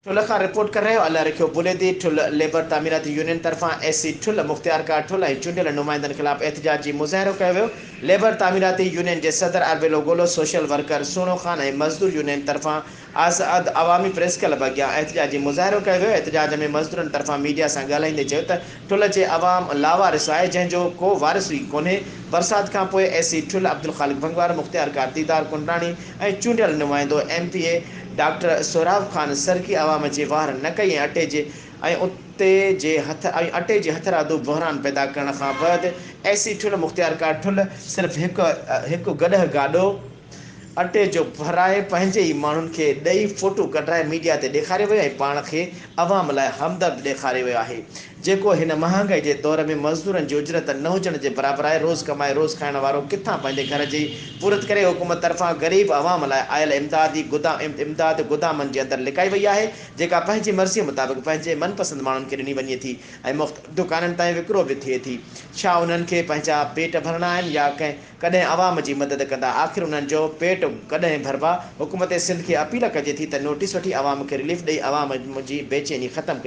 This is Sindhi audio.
ٺل کان رپورٽ ڪري رهيو الله رکيو بليدي، ٺل ليبر تعميراتي يونين طرفان اي سي ٺل، مختيارڪار ٺل ۽ چونڊيل نمائندن خلاف احتجاجي مظاهرو ڪيو ويو. ليبر تعميراتي يونين جي صدر اربيلو گولو، سوشل ورڪر سهڻو خان ۽ مزدور يونين طرفان آزاد عوامي پريس ڪلب اڳيان احتجاجي مظاهرو ڪيو ويو. احتجاج ۾ مزدورن طرفان ميڊيا سان ڳالهائيندي چيو ته ٺل جي عوام لاوارث آهي جنهن جو ڪو وارث ئي ڪونهي، برسات کانپوء اي سي ٺل عبدالخالق ڀنگوار، مختيارڪار ديدار ڪنڊراڻي ۽ چونڊيل نمائندو M P A doctor Sohrab Khan Sarki عوام جي واهر نه ڪئي ۽ اٽي جي ۽ اتي جي هٿ ۽ اٽي جي هٿرادو بحران پيدا ڪرڻ کان بعد اي سي ٺل مختيارڪار ٺل صرف هڪ هڪ گڏهه گاڏو اٽي جو ڀرائي پنهنجي ئي ماڻهن کي ڏئي فوٽو ڪڍرائي ميڊيا تي ڏيکاريو ويو ۽ پاڻ کي عوام لاء همدرد ڏيکاريو ويو آهي جيڪو هن مهانگائي جي دور ۾ مزدورن جي اجرت نه هجڻ جي برابر آهي، روز ڪمائي روز کائڻ وارو ڪٿان پنهنجي گهر جي پورت ڪري، حڪومت طرفان غريب عوام لاء آيل امدادي امداد گدامن جي اندر لڪائي وئي آهي، جيڪا پنهنجي مرضيء مطابق پنهنجي من پسند ماڻهن کي ڏني وڃي ٿي ۽ مختلف دڪانن تائين وڪرو به ٿئي ٿي، ڇا انهن کي پنهنجا پيٽ ڀرڻا آهن يا ڪنهن. ڪڏهن عوام جي مدد ڪندا، آخر انهن جو پيٽ ڪڏهن ڀربا، حڪومت سنڌ کي اپيل ڪجي ٿي ته نوٽيس وٺي عوام کي رليف ڏئي عوام جي بيچيني ختم ڪئي.